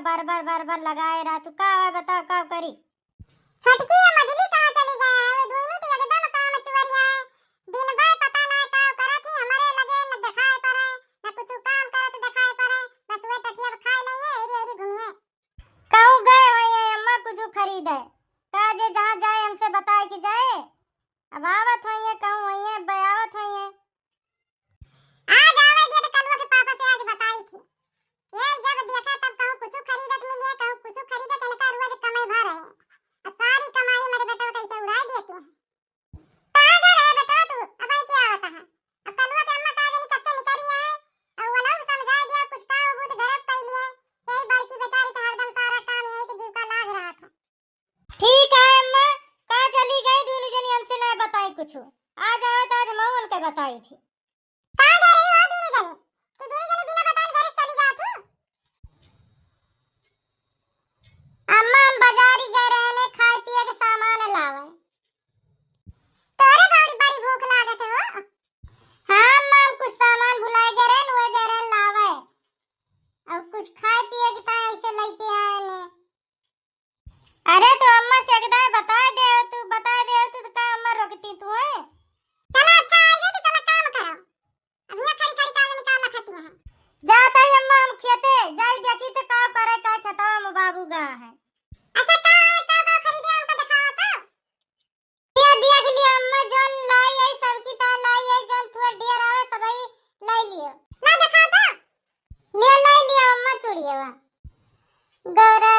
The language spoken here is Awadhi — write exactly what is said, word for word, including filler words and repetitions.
बार बार बार बार लगाए रहा तू, का है बताओ, का करी? छोटकी या मझली कहाँ चली गए हैं? वे दोनों तो एकदम काम चुअरिया है। दिन भर पता ना का करत ही, हमरे लगे न दिखाए पड़े, न कुछ काम करत दिखाए पड़े, बस वे टठिया पे खाए नहीं है, एरी एरी घूमिए। कहूँ गए हुए हैं अम्मा कुछ खरीदे, का जे जहाँ जाए हमसे बताए कि जाए। अब आवत हुई है, कहूँ हुई है, अब आवत हुई है। आज आवे दे तो कलुआ के पापा से आज बताई थी। ये जब देखा तब कहूँ कुछ खरीदत मिले, कहूँ कुछ खरीदत, इनका रोज कमाई भर है। और सारी कमाई मेरे बेटा कैसे उड़ाई देती है। कहाँ गए रहे बेटा तू? अब आई क्या होता है? अब कलुआ के अम्मा का जानी कब से निकली है। और वो लोग समझा दिया, कुछ काम बूत घर पे लिए। यही बड़की बेचारी का हरदम सारा काम यही के जीव का लाग रहा था। ठीक है अम्मा, का चली गई दोनों जनी हमसे नहीं बताई कुछ। आज आवत आज हम उनके बताई थी। कहाँ गए रही हो दोनों जनी? तू दोनों जनी बिना बताए घर से चली जात हो? अम्मा हम बाजारी गए रहे ने खाए पिए के सामान लावे। तोरे बड़ी बड़ी भूख लागत है हो? हाँ अम्मा हम कुछ सामान भुलाए गए रहे, वे गए रहे लावे। और कुछ खाए पिए के ताई ऐसे लेके आए ने। अरे तो अम्मा से एक दाई बताए दे, तू बताए दे, तू तो का अम्मा रोकती तू है? चला अच्छा आई गई तो चला काम करो। अब यहाँ खड़ी खड़ी काज निकाल रखती है। जात है अम्मा हम खेते, जाई देखी तो का करे का खेतवा में बाबू गा है। अच्छा का है, का का खरीदे हमको दिखावा तो। ये देख लियो अम्मा, जौन लाई आई, सबकी ता लाई आई, जौन थोड़ ढेर आवे, सबई लाई लियो। ला दिखा तो। ले लाई लियो अम्मा चूड़िया। गौरा